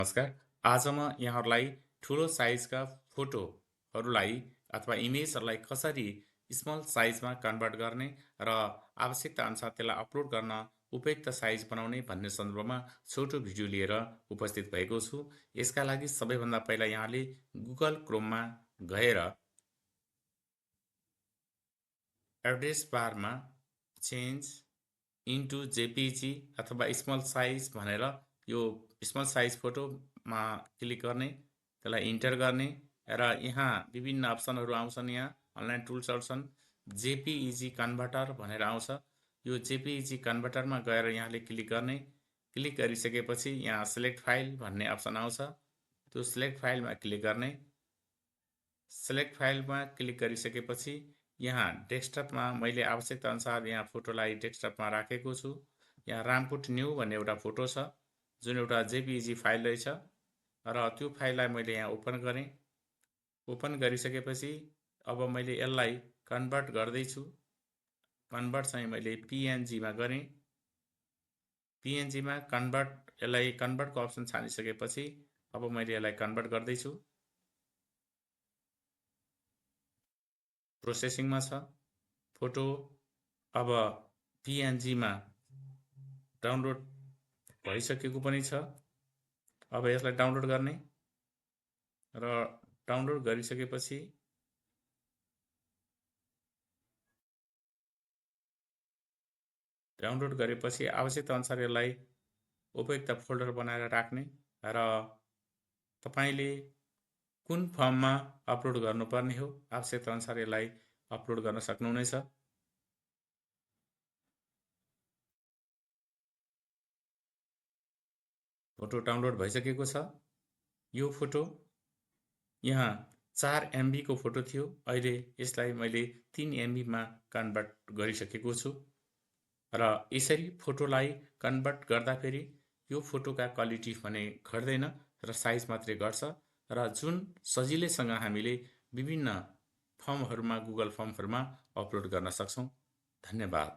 नमस्कार। आज म यहाँहरूलाई ठुलो साइजका फोटोहरूलाई अथवा इमेजहरूलाई कसरी स्मल साइजमा कन्भर्ट गर्ने र आवश्यकता अनुसार त्यसलाई अपलोड गर्न उपयुक्त साइज बनाउने भन्ने सन्दर्भमा छोटो भिडियो लिएर उपस्थित भएको छु। यसका लागि सबैभन्दा पहिला यहाँले गुगल क्रोममा गएर एड्रेस बारमा चेन्ज इन्टु जेपिजी अथवा स्मल साइज भनेर यो स्मल साइज फोटोमा क्लिक गर्ने, त्यसलाई इन्टर गर्ने र यहाँ विभिन्न अप्सनहरू आउँछन्। यहाँ अनलाइन टुल्सहरू छन्। जेपिइजी कन्भर्टर भनेर आउँछ। यो जेपिइजी कन्भर्टरमा गएर यहाँले क्लिक गर्ने। क्लिक गरिसकेपछि यहाँ सिलेक्ट फाइल भन्ने अप्सन आउँछ। त्यो सिलेक्ट फाइलमा क्लिक गर्ने। सिलेक्ट फाइलमा क्लिक गरिसकेपछि यहाँ डेस्कटपमा मैले आवश्यकता अनुसार यहाँ फोटोलाई डेस्कटपमा राखेको छु। यहाँ रामपुट न्यू भन्ने एउटा फोटो छ, जुन एउटा जेपिइजी फाइल रहेछ र त्यो फाइललाई मैले यहाँ ओपन गरेँ। ओपन गरिसकेपछि अब मैले यसलाई कन्भर्ट गर्दैछु। कन्भर्ट चाहिँ मैले पिएनजीमा गरेँ। पिएनजीमा यसलाई कन्भर्टको अप्सन छानिसकेपछि अब मैले यसलाई कन्भर्ट गर्दैछु। प्रोसेसिङमा छ फोटो। अब पिएनजीमा डाउनलोड भइसकेको पनि छ। अब यसलाई डाउनलोड गर्ने र डाउनलोड गरिसकेपछि आवश्यकता अनुसार यसलाई उपयुक्त फोल्डर बनाएर राख्ने र तपाईले कुन फर्ममा अपलोड गर्नुपर्ने हो आवश्यकता अनुसार यसलाई अपलोड गर्न सक्नुहुनेछ। फोटो डाउनलोड भइसकेको छ। यो फोटो यहाँ 4 MB को फोटो थियो, अहिले यसलाई मैले 3 MB मा कन्भर्ट गरिसकेको छु। र यसरी फोटोलाई कन्भर्ट गर्दाखेरि यो फोटोका क्वालिटी भने घट्दैन र साइज मात्रै घट्छ र जुन सजिलैसँग हामीले विभिन्न फर्महरुमा गुगल फर्महरुमा अपलोड गर्न सक्छौं। धन्यवाद।